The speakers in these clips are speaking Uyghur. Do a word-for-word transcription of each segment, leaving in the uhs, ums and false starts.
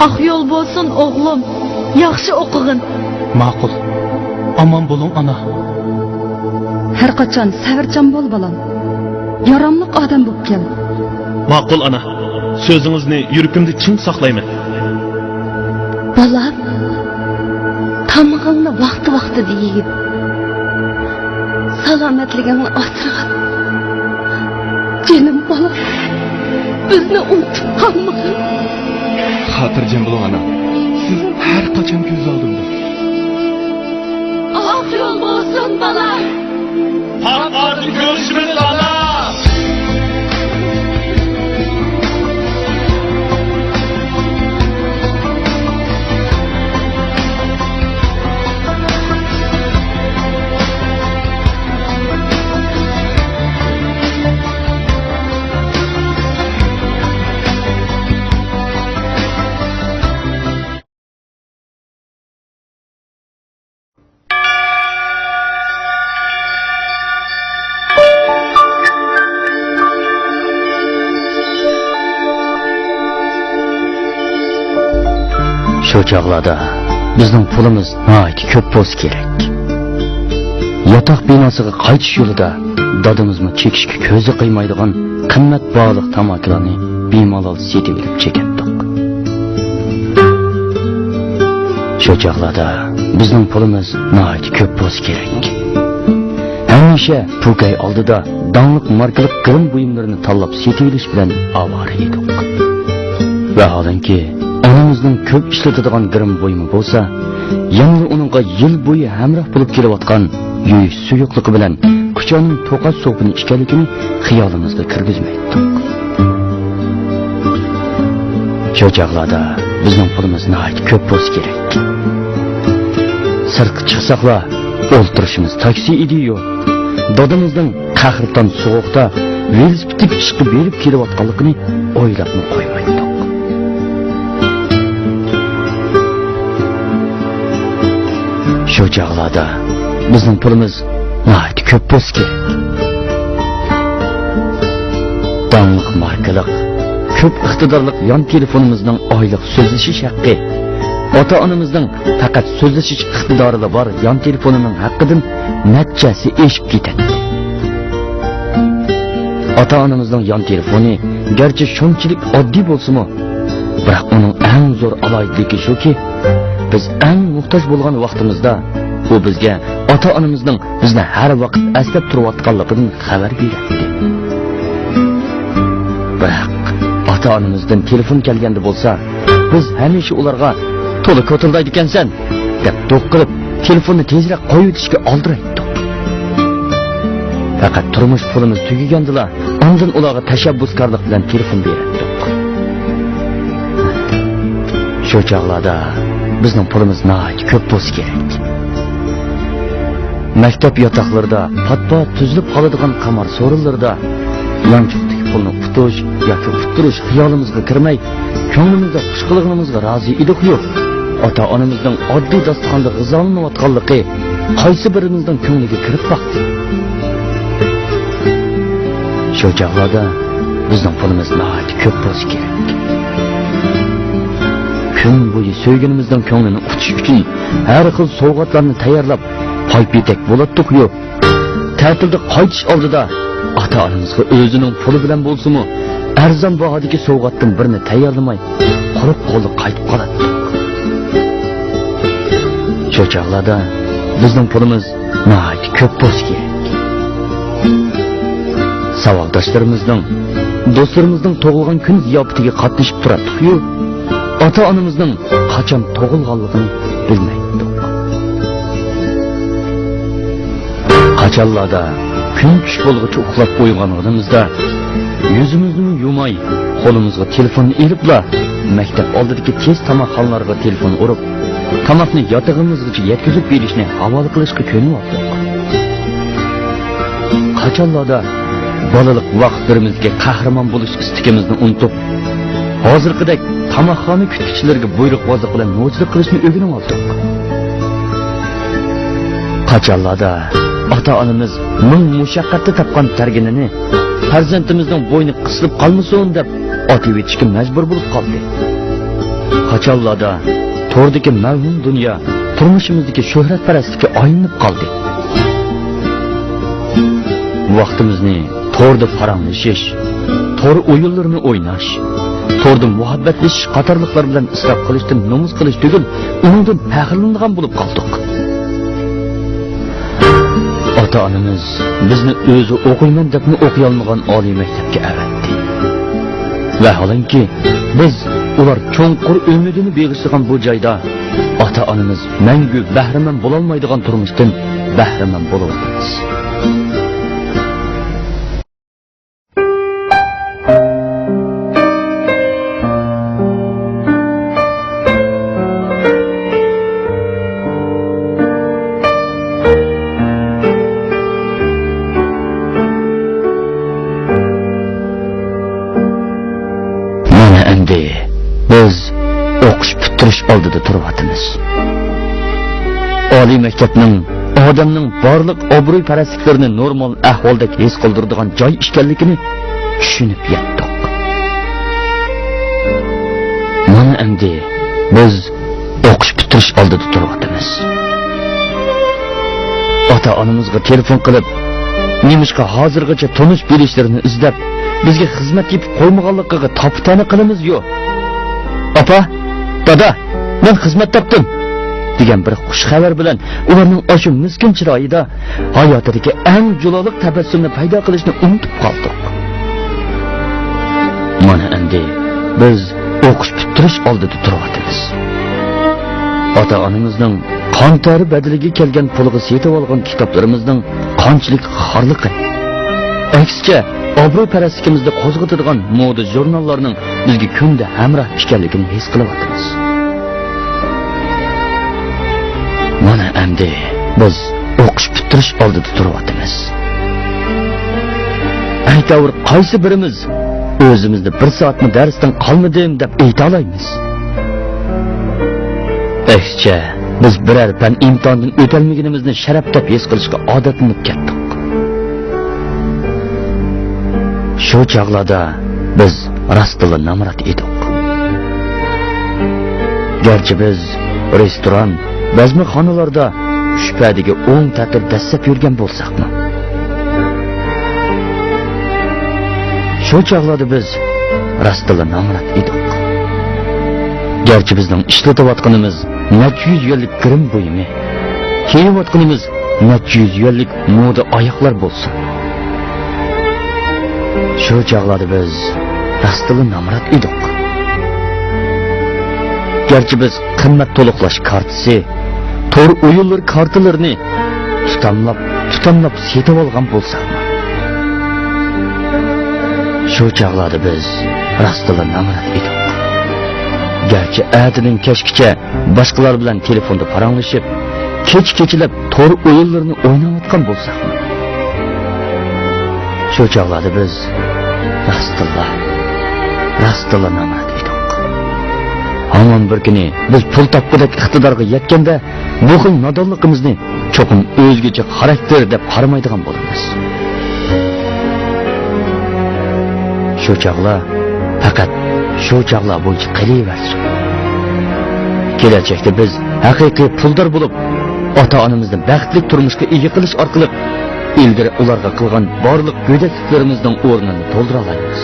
ئاق يول بولسۇن، ئوغلۇم. ياخشى ئوقۇغىن. ماقۇل. ئامان بولۇڭ، ئانا. ھەر قاچان سەۋرچان بول، بالام. ياراملىق ئادەم بولۇپ كەل. ماقۇل، ئانا. سۆزىڭىزنى يۈرىكىمدە چىڭ ساقلايمەن. بالام، تامىقىڭنى ۋاقتى-ۋاقتىدا يېگىن. سالامەتلىكىڭنى ئاسرىغىن. جېنىم بالام، بىزنى ئۇنتۇپ قالمىغىن. خاتىرجەم بولۇڭ، ئانا. سىز ھەر قاچان كۆز ئالدىمدا. ئاق يول بولسۇن، بالام. پات ئارىدا كۆرۈشىمىز، ئانا. شۇ چاغلاردا بىزنىڭ پۇلىمىز ناھايىتى كۆپ بولسا كېرەك. ياتاق بىناسىغا قايتىش يولىدا دادىمىزمۇ چېكىشكە كۆزى قىيمايدىغان قىممەت باھالىق تاماكىلارنى بىمالال سېتىۋېلىپ چېكەتتۇق. شۇ چاغلاردا بىزنىڭ پۇلىمىز ناھايىتى كۆپ بولسا كېرەك. ھەمىشە پوكەي ئالدىدا داڭلىق ماركىلىق گىرىم بۇيۇملىرىنى تاللاپ سېتىۋېلىش بىلەن ئاۋارە ئىدۇق. ۋاھالەنكى، ئانىمىزنىڭ كۆپ ئىشلىتىدىغان گىرىم بۇيۇمى بولسا، يەنىلا ئۇنىڭغا يىل بويى ھەمراھ بولۇپ كېلىۋاتقان يۇيۇش سۇيۇقلۇقى بىلەن كۇچانىڭ توقاچ سوپىنى ئىكەنلىكىنى خىيالىمىزغا كىرگۈزمەيتتۇق. شۇ چاغلاردا بىزنىڭ پۇلىمىز ناھايىتى كۆپ بولسا كېرەك. سىرتقا چىقساقلا، ئولتۇرۇشىمىز تاكسى ئىدىيۇ. دادىمىزنىڭ قەھرىتان سوغۇقتا ۋېلىسىپىتكە ئىشقا بېرىپ كېلىۋاتقانلىقىنى ئويلاپمۇ قويمايتتۇق. شۇ چاغلاردا بىزنىڭ پۇلىمىز ناھايىتى كۆپ بولسا كېرەك. داڭلىق ماركىلىق، كۆپ ئىقتىدارلىق يان تېلېفونىمىزنىڭ ئايلىق سۆزلىشىش ھەققى، ئاتا-ئانىمىزنىڭ پەقەت سۆزلىشىش ئىقتىدارىلا بار يان تېلېفونىنىڭ ھەققىدىن نەچچە ھەسسە ئېشىپ كېتەتتى. ئاتا-ئانىمىزنىڭ يان تېلېفونى گەرچە شۇنچىلىك ئاددىي بولسىمۇ، بىراق ئۇنىڭ ئەڭ زور ئالاھىدىلىكى شۇكى، بىز ئەڭ موھتاج بولغان ۋاقتىمىزدا ئۇ بىزگە ئاتا-ئانىمىزنىڭ بىزنى ھەر ۋاقىت ئەسلەپ تۇرۇۋاتقانلىقىدىن خەۋەر بېرەتتى. بىراق، ئاتا-ئانىمىزدىن تېلېفون كەلگەندە بولسا، بىز ھەمىشە ئۇلارغا، «تولا كوتۇلدايدىكەنسەن!» دەپ دوق قىلىپ، تېلېفوننى تېزرەك قويۇۋېتىشكە ئالدىرايتتۇق. پەقەت تۇرمۇش پۇلىمىز تۈگىگەندىلا، ئاندىن ئۇلارغا تەشەببۇسكارلىق بىلەن تېلېفون بېرەتتۇق. شۇ چاغلاردا بىزنىڭ پۇلىمىز ناھايىتى كۆپ بولسا كېرەك. مەكتەپ ياتاقلىرىدا پات-پات تۈزۈلۈپ قالىدىغان قامار سورۇنلىرىدا يانچۇقتىكى پۇلنى ئۇتۇش ياكى ئۇتتۇرۇش خىيالىمىزغا كىرمەي، كۆڭلىمىزدە خۇش قىلغىنىمىزغا رازى ئىدۇقيۇ، ئاتا-ئانىمىزنىڭ ئاددىي داستىخاندا غىزالىنىۋاتقانلىقى قايسى بىرىمىزنىڭ كۆڭلىگە كىرىپ باقتى؟ شۇ چاغلاردا بىزنىڭ پۇلىمىز ناھايىتى كۆپ بولسا كېرەك. كۈن بويى سۆيگىنىمىزنىڭ كۆڭلىنى ئۇتۇش ئۈچۈن ھەر خىل سوۋغاتلارنى تەييارلاپ، پاي-پېتەك بولاتتۇقيۇ. تەتىلدە قايتىش ئالدىدا ئاتا-ئانىمىزغا ئۆزىنىڭ پۇلى بىلەن بولسىمۇ، ئەرزان باھادىكى سوۋغاتتىن بىرنى تەييارلىماي، قۇرۇق قوللۇق قايتىپ قالاتتۇق. شۇ چاغلاردا بىزنىڭ پۇلىمىز ناھايىتى كۆپ بولسا كېرەك. ساۋاقداشلىرىمىزنىڭ، دوستلىرىمىزنىڭ تۇغۇلغان كۈن زىياپىتىگە قاتنىشىپ تۇراتتۇقيۇ، ئاتا-ئانىمىزنىڭ قاچان تۇغۇلغانلىقىنى بىلمەيتتۇق. قاچانلاردا كۈن چۈش بولغۇچە ئۇخلاپ ئويغانغىنىمىزدا، يۈزىمىزنىمۇ يۇماي، قولىمىزغا تېلېفوننى ئېلىپلا، مەكتەپ ئالدىدىكى تېز تاماقخانىلارغا تېلېفون ئۇرۇپ، تاماقنى ياتىقىمىزغىچە يەتكۈزۈپ بېرىشنى ھاۋالە قىلىشقا كۆنۈۋالدۇق. قاچانلاردا بالىلىق ۋاقىتلىرىمىزدىكى قەھرىمان بولۇش ئىستىكىمىزنى ئۇنتۇپ، ھازىرقىدەك تاماقخانا كۈتكۈچىلىرىگە بۇيرۇقۋازلىق بىلەن نوچىلىق قىلىشنى ئۆگىنىۋالدۇق. قاچانلاردا ئاتا-ئانىمىز مىڭ مۇشەققەتتە تاپقان تەرگىنىنى پەرزەنتىمىزنىڭ بوينى قىسىلىپ قالمىسۇن دەپ ئاتىۋېتىشكە مەجبۇر بولۇپ قالدى. قاچانلاردا توردىكى مەۋھۇم دۇنيا تۇرمۇشىمىزدىكى شۆھرەتپەرەسلىككە ئايلىنىپ قالدى. ۋاقتىمىزنى توردا پاراڭلىشىش، تور ئويۇنلىرىنى ئويناش، توردا مۇھەببەتلىشىش قاتارلىقلار بىلەن ئىسراپ قىلىشتىن نومۇس قىلىش تۈگۈل، ئۇنىڭدىن پەخىرلىنىدىغان بولۇپ قالدۇق. ئاتا-ئانىمىز بىزنى ئۆزى ئوقۇيمەن دەپمۇ ئوقۇيالمىغان ئالىي مەكتەپكە ئەۋەتتى. ۋەھالەنكى، بىز ئۇلار چوڭقۇر ئۈمىدىنى بېغىشلىغان بۇ جايدا ئاتا-ئانىمىز مەڭگۈ بەھرىمەن بولالمايدىغان تۇرمۇشتىن بەھرىمەن بولۇۋاتىمىز. مانا ئەمدى بىز ئوقۇش پۈتتۈرۈش ئالدىدا تۇرۇۋاتىمىز. ئالىي مەكتەپنىڭ ئادەمنىڭ بارلىق ئابرۇي-پەرەسلىكلىرىنى نورمال ئەھۋالدەك ھېس قىلدۇرىدىغان جاي ئىكەنلىكىنى چۈشىنىپ يەتتۇق. مانا ئەمدى بىز ئوقۇش پۈتتۈرۈش ئالدىدا تۇرۇۋاتىمىز. ئاتا-ئانىمىزغا تېلېفون قىلىپ، نېمىشقا ھازىرغىچە تونۇش بىلىشلىرىنى ئىزدەپ، بىزگە خىزمەت تېپىپ قويمىغانلىقىغا تاپا-تەنە قىلىمىزيۇ. «ئاپا، دادا، مەن خىزمەت تاپتىم» دېگەن بىر خۇش خەۋەر بىلەن ئۇلارنىڭ ئاشۇ مىسكىن چىرايىدا ھاياتىدىكى ئەڭ جۇلالىق تەبەسسۇمنى پەيدا قىلىشنى ئۇنتۇپ قالدۇق. مانا ئەمدى بىز ئوقۇش پۈتتۈرۈش ئالدىدا تۇرۇۋاتىمىز. ئاتا-ئانىمىزنىڭ قان تەرى بەدىلىگە كەلگەن پۇلىغا سېتىۋالغان كىتابلىرىمىزنىڭ قانچىلىك خارلىقى. ئەكسىچە، ئابرۇيپەرەسلىكىمىزنى قوزغىتىدىغان مودا ژۇرناللارنىڭ بىزگە كۈندە ھەمراھ ئىكەنلىكىنى ھېس قىلىۋاتىمىز. مانا ئەمدى بىز ئوقۇش پۈتتۈرۈش ئالدىدا تۇرۇۋاتىمىز. ئەيتەۋۇر، قايسى بىرىمىز ئۆزىمىزنى بىر سائەتمۇ دەرستىن قالمىدىم دەپ ئېيتالايمىز؟ ئەكسىچە، بىز بىرەر پەن ئىمتىھانىدىن ئۆتەلمىگىنىمىزنى شەرەپ دەپ ھېس قىلىشقا ئادەتلىنىپ كەتتۇق. شۇ چاغلاردا بىز راستتىنلا نامرات ئىدۇق. گەرچە بىز رېستوران، بەزمىخانىلاردا ئۈچ پەدىگە ئون تەتۈر دەسسەپ يۈرگەن بولساقمۇ، شۇ چاغلاردا بىز راستتىنلا نامرات ئىدۇق. گەرچە بىزنىڭ ئىشلىتىۋاتقىنىمىز نەچچە يۈز يۈەنلىك گىرىم بۇيۇمى، كىيىۋاتقىنىمىز نەچچە يۈز يۈەنلىك مودا ئاياغلار بولسۇن، شۇ چاغلاردا بىز راستتىنلا نامرات ئىدۇق. گەرچە بىز قىممەت تولۇقلاش كارتىسى، تور ئويۇنلىرى كارتىلىرىنى تۇتاملاپ، تۇتاملاپ سېتىۋالغان بولساقمۇ، شۇ چاغلاردا بىز راستتىنلا نامرات ئىدۇق. گەرچە ئەتىدىن كەچكىچە باشقىلار بىلەن تېلېفوندا پاراڭلىشىپ، كېچە-كېچىلەپ تور ئويۇنلىرىنى ئويناۋاتقان بولساقمۇ، شۇ چاغلاردا بىز راستتىنلا، راستتىنلا نامرات ئىدۇق. ھامان بىر كۈنى بىز پۇل تاپقۇدەك ئىقتىدارغا يەتكەندە، بۇ خىل نادانلىقىمىزنى چوقۇم ئۆزگىچە خاراكتېر دەپ قارىمايدىغان بولىمىز. شۇ چاغلار، پەقەت شۇ چاغلار بويىچە قېلىۋەرسۇن. كېلەچەكتە بىز ھەقىقىي پۇلدار بولۇپ، ئاتا-ئانىمىزنى بەختلىك تۇرمۇشقا ئىگە قىلىش ئارقىلىق، ئىلگىرى ئۇلارغا قىلغان بارلىق گۆدەكلىكلىرىمىزنىڭ ئورنىنى تولدۇرالايمىز.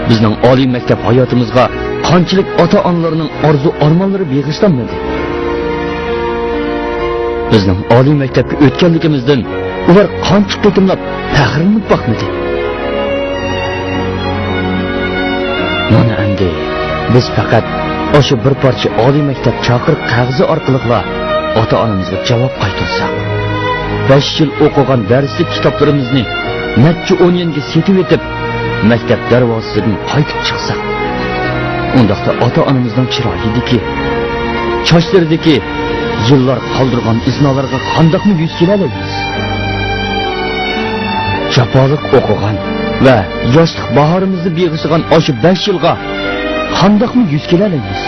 بىزنىڭ ئالىي مەكتەپ ھاياتىمىزغا قانچىلىك ئاتا-ئانىلارنىڭ ئارزۇ-ئارمانلىرى بېغىشلانمىدى؟ بىزنىڭ ئالىي مەكتەپكە ئۆتكەنلىكىمىزدىن ئۇلار قانچە قېتىملاپ پەخىرلىنىپ باقمىدى؟ مانا ئەمدى بىز پەقەت ئاشۇ بىر پارچە ئالىي مەكتەپ چاقىرىق قەغىزى ئارقىلىقلا ئاتا-ئانىمىزغا جاۋاب قايتۇرساق، بەش يىل ئوقۇغان دەرسلىك كىتابلىرىمىزنى نەچچە ئون يۈەنگە سېتىۋېتىپ، مەكتەپ دەرۋازىسىدىن قايتىپ چىقساق، ئۇنداقتا ئاتا-ئانىمىزنىڭ چىرايىدىكى، چاچلىرىدىكى يىللار قالدۇرغان ئىزنالارغا قانداقمۇ يۈز كېلەلەيمىز؟ جاپالىق ئوقۇغان ۋە ياشلىق باھارىمىزنى بېغىشلىغان ئاشۇ بەش يىلغا قانداقمۇ يۈز كېلەلەيمىز؟